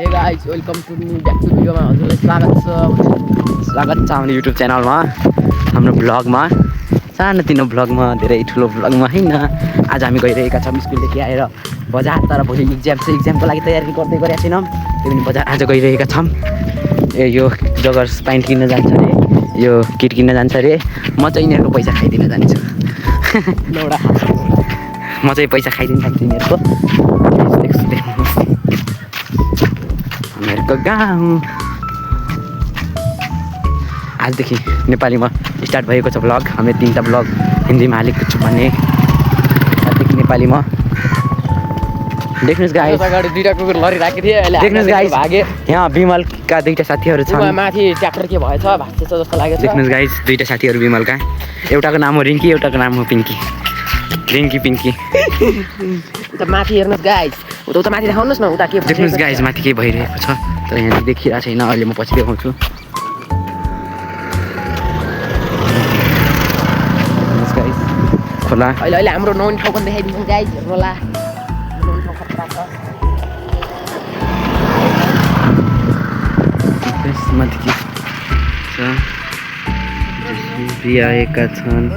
हे guys welcome to new back to भिडियोमा हजुरलाई स्वागत छ हाम्रो युट्युब च्यानलमा हाम्रो ब्लगमा सानोतिनो ब्लगमा धेरै ठुलो ब्लगमा हैन। आज हामी गइरहेका छौँ स्कुलदेखि आएर बजार, तर भोलि एक्जाम छ, एक्जामको लागि तयारी गर्दै गरेका छैनौँ। त्यही पनि बजार आज गइरहेका छौँ। यो जगर्स प्यान्ट किन्न जान्छ अरे, यो किट किन्न जान्छ अरे। म चाहिँ यिनीहरूको पैसा खाइदिन जान्छु। म चाहिँ पैसा खाइदिन जान्छु यिनीहरूको। हामीहरूको गाउँ आजदेखि नेपालीमा स्टार्ट भएको छ ब्लग। हामीले 3टा ब्लग हिन्दीमा हालेको छु भने आजदेखि नेपालीमा देख्नुस् गाइस। अगाडि 2टा कुकुर लडिराखेको थिए, अहिले देख्नुस् गाइस भागे। यहाँ बिमलका 2टा साथीहरू छन्। माथि ट्र्याक्टर के भएछ भाग्छ जस्तो लागेछ। देख्नुस् गाइस 2टा साथीहरू बिमलका। एउटाको नाम हो रिङ्की, एउटाको नाम हो पिङ्की। रिङ्की पिङ्की उता माथि हेर्नुहोस् गाइस, उता माथि देखाउनुहोस् न, उता के देख्नुहोस् गाइस माथि के भइरहेको छ, तर यहाँ देखिरहेको छैन। अहिले म पछि देखाउँछु। गाइस खोला अहिले अहिले हाम्रो नौनी ठाउँ पनि देखाइदिन्छौँ गाइस, हेर्नु होला। नौनी ठाउँ खतरा छ। त्यसमाथि के छ बिआएका छन्।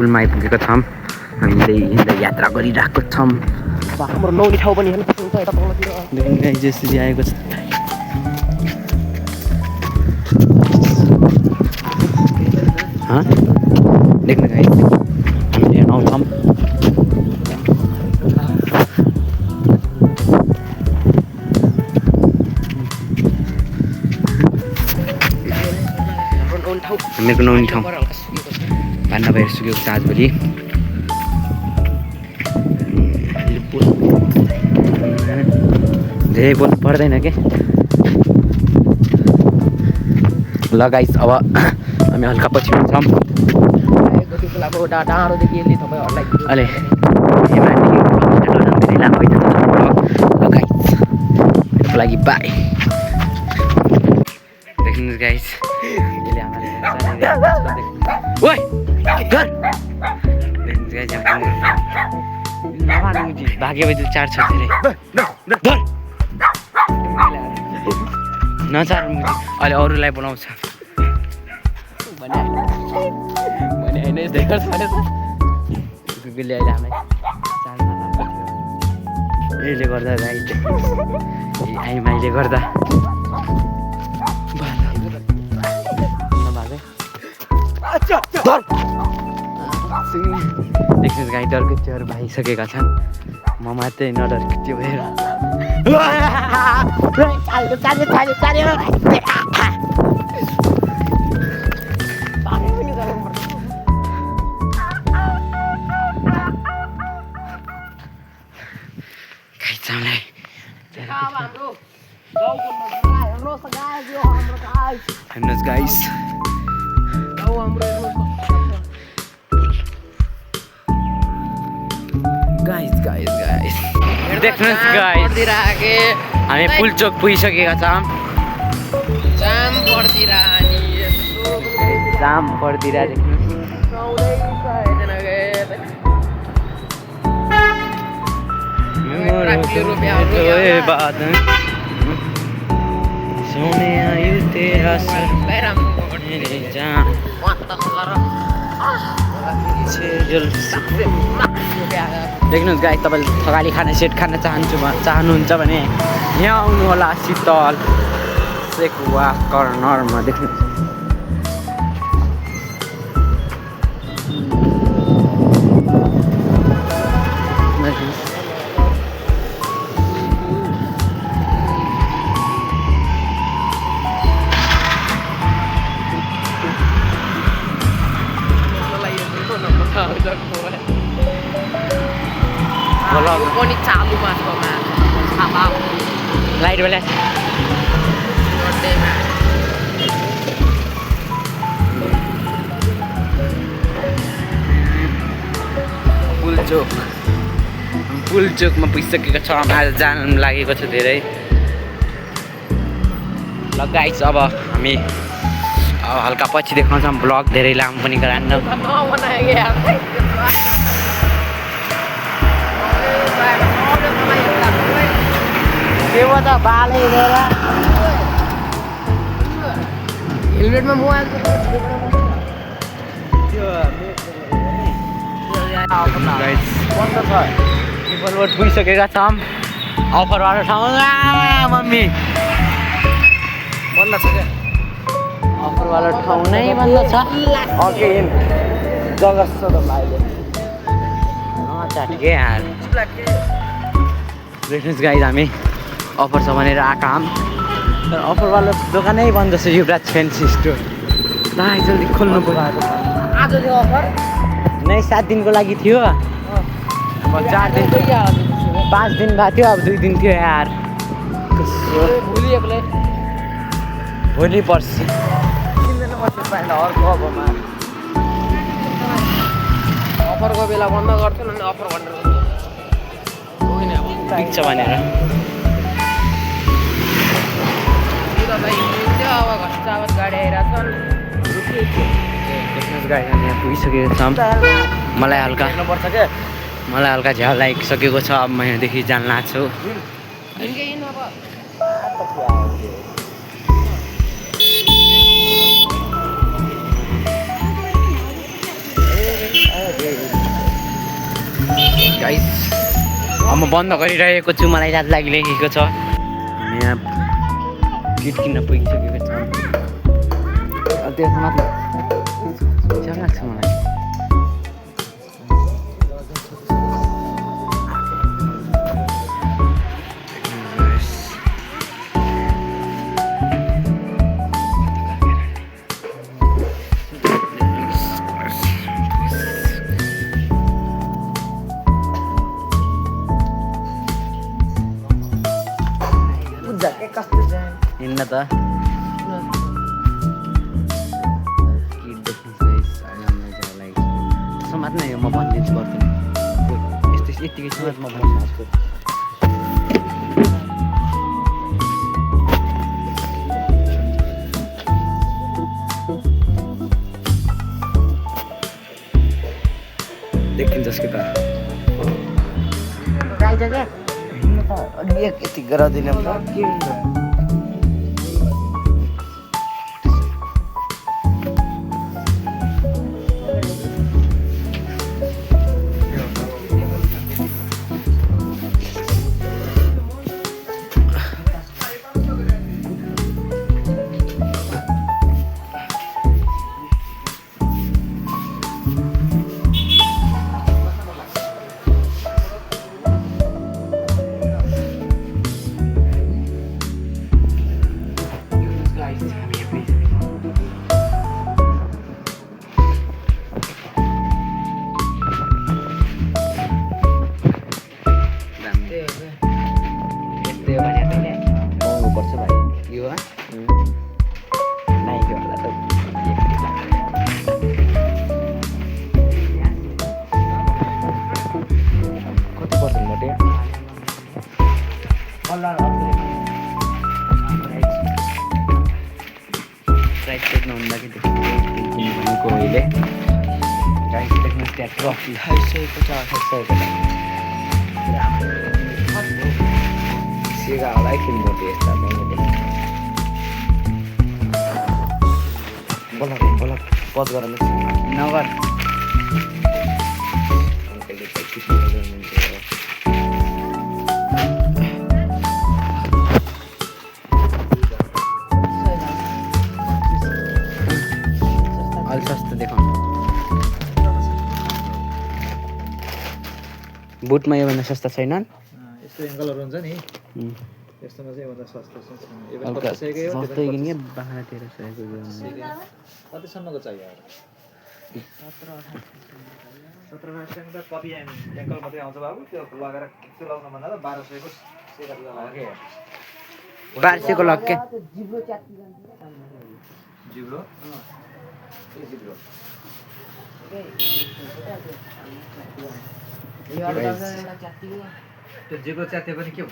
पुलमा आइपुगेका छौँ। हामीले हिँड्दै यात्रा गरिरहेको छौँ। हाम्रो नौनी ठाउँ पनि हेर्नु सक्नुहुन्छ यता तलतिर जसरी आएको छ। देख्नु गाइस हामीले हेर्न आउँछौँ। हामीहरूको नौनी ठाउँ पान्डा भएर सुकेको छ आजभोलि। धेरै बोल्नु पर्दैन के। ल गाइस अब हामी हल्का पछि हुन्छौँ। अहिले त्यसको लागि बाई। देख्नुहोस् गाइस यसले भाग्यो भाइ 4 छ धेरै नचार मुजी। अहिले अरूलाई बोलाउँछ गुगुलले अहिले हामीलाई यसले गर्दा आइमाईले गर्दा देख्नुहोस् गाई डरकुच्चीहरू भाइसकेका छन्। म मात्रै नडरकुच्ची भएर हेर्नुहोस् गाइस गाइस देख्नुहोस् गाइस हामी पुलचोक पुगिसकेका छौँ। जाम पर्दिरा सोने आयु तेरा सर मेरे जान देख्नुहोस् गाइस, तपाईँले थकाली खाना सेट खान चाहनुहुन्छ भने यहाँ आउनु होला शीतल सेकुवा कर्नरमा। देख्नुहोस् पनि चालु मासमा लाइट वाला पुलचोकमा पुगिसकेका छौँ। आज जान लागेको छ धेरै। ल ल गाइस अब हामी हल्का पछि देखाउँछौँ ब्लग धेरै लामो पनि गरान्न हेलमेटमा मोबाइल पिपलबोट पुगिसकेका छौँ अफरवाला ठाउँ मम्मी बन्द छ क्या अफरवाला ठाउँ नै बन्द छ अगेन जगत छ त भाइले ठिकै यार देख्नुहोस् गाइस हामी अफर छ भनेर आएका हम तर अफरवाला दोकानै बन्द छ युवराज फ्यान्सी स्टोर भाइ जल्दी खोल्नु पर्यो आज त्यो अफर नै 7 दिनको लागि थियो अब 4 दिन 5 दिन भएको थियो अब 2 दिन थियो यार भोलि पर्सि किन्दैन म त्यो पाइला अर्को अबमा अफरको बेला बन्द गर्छु नि अफर भनेर ठिक छ भनेर अब घटावत गाडी आइरहेको देख्नुहोस् गाइस हामी यहाँ पुगिसकेको छौँ मलाई हल्का झ्याउ लागिसकेको छ अब म यहाँदेखि जान लाग्छु गाइस अब म बन्द गरिरहेको छु मलाई याद लागिरहेको छ हामी यहाँ किट किन्न पुगिसकेको छौँ त्यसमा मजा लाग्छ मलाई हिँड्न त समात्न यो म भनिदिन्छु गर्छु यस्तो यत्तिकै समाज म भनिदिन्छु देखिन्छ जसको त यति गराउँदिनँ के पर्छ भाइ यो नाइकी होला त कति पर्सेन्ट बटे प्राइस सोध्नु हुँदाखेरि भनेको अहिले गाइस देख्नुहोस् त्यहाँ ट्रफी 2850 सिगा होला किन मोटी यस्ता बोला पज गर नगर अलि सस्तो देखाउनु बुटमा योभन्दा सस्ता छैनन् यस्तो एङ्गलहरू हुन्छ नि यस्तोमा चाहिँ एउटा सस्तो छ सस्तै किने बाख्रातिर सहेको कतिसम्मको चाहियो 17-18 कपी एङ्कल मात्रै आउँछ बाबु त्यो लगेर त्यो लगाउन भन्दा 1200 को सेगा लगाएको 1200 को लग के जिब्रो त्यो जिब्रो च्याते पनि के हो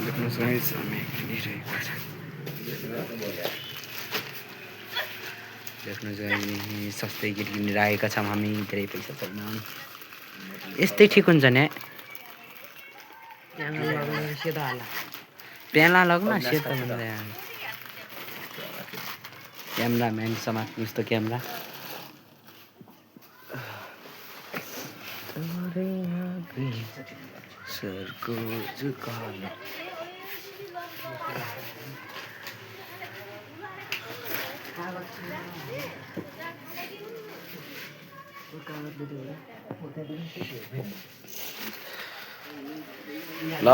देख्नुहोस् गाइस हामी किनिरहेको छ देख्नुहोस् सस्तै गिट किनेर आएका छौँ हामी धेरै पैसा छैन यस्तै ठिक हुन्छ नि प्याला लग्न सेतो भन्दै क्यामराम्यान समात्नुहोस् त क्यामरा सरको जुकालो ल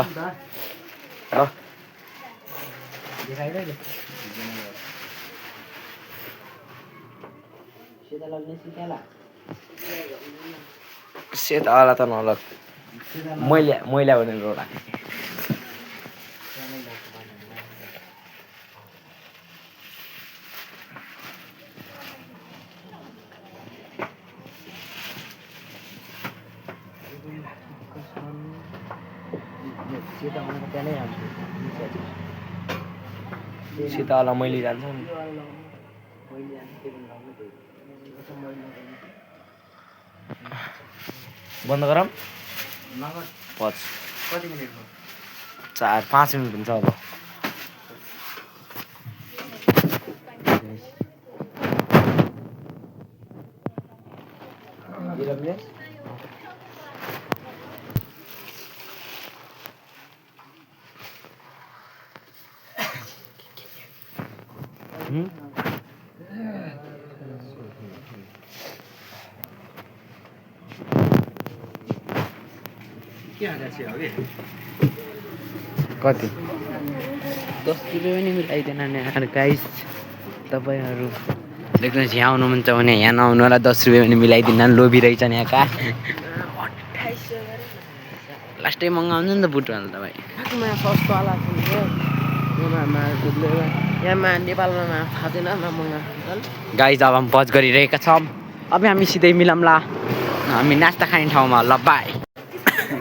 सेतावाला त नलग मैला भनेर रोडा सीतावाला मैले जान्छ नि बन्द गरौँ 4-5 मिनट हुन्छ अब कति 10 रुपियाँ पनि मिलाइदिएन नि यार गाइस तपाईँहरू देख्नुहोस् यहाँ आउनुहुन्छ भने यहाँ नआउनु होला 10 रुपियाँ पनि मिलाइदिन्न लोभी रहेछन् यहाँका लास्टै मगाउँछ नि त बुटवाला तपाईँ सस्तोवाला यहाँ नेपालमा थाहा छैन नमगा गाइस अब हामी बज गरिरहेका छौँ अब हामी सिधै मिलाउँला हामी नास्ता खाने ठाउँमा ल बाई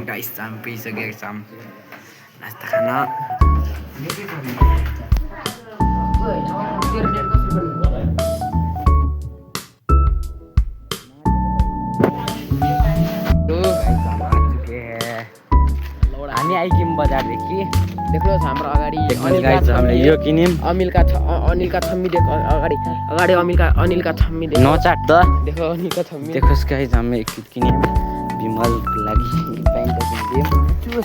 गाइस हामी पुगिसकेका छौँ नास्ता खान हामी आइक्यौँ बजारदेखि देख्नुहोस् हाम्रो अगाडि हामीले यो किन्यौँ अनिलका छम्मी अगाडि अनिलका छम्मी नचाट त देखो अनिलका छम्मी देखोस् गाइस हामी एकचोटि किन्यौँ विमलको लागि प्यान्ट किनिदिउँ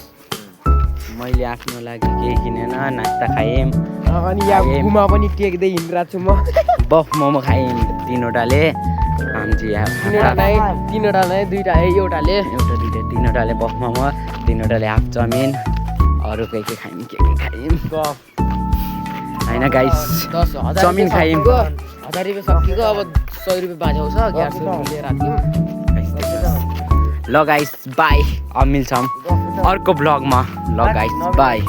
मैले आफ्नो लागि केही किनेन नास्ता खाएँ अनि यहाँ गुमा पनि टेक्दै हिँडिरहेको छु म बफ मोमो खाएँ 3वटाले हामी तीनवटा नै दुईटा एउटाले तीनवटाले बफ मोमो 3वटाले हाफ चाउमिन अरू के खायौँ के खायौँ होइन गाइस 10,000 चाउमिन खायौँ 1000 रुपियाँ सकिएको अब 100 रुपियाँ बाँझाउँछ ग्यास लिएर राख्यौँ ल गाइस बाई अब मिल्छौँ अर्को भ्लगमा ल गाइस बाई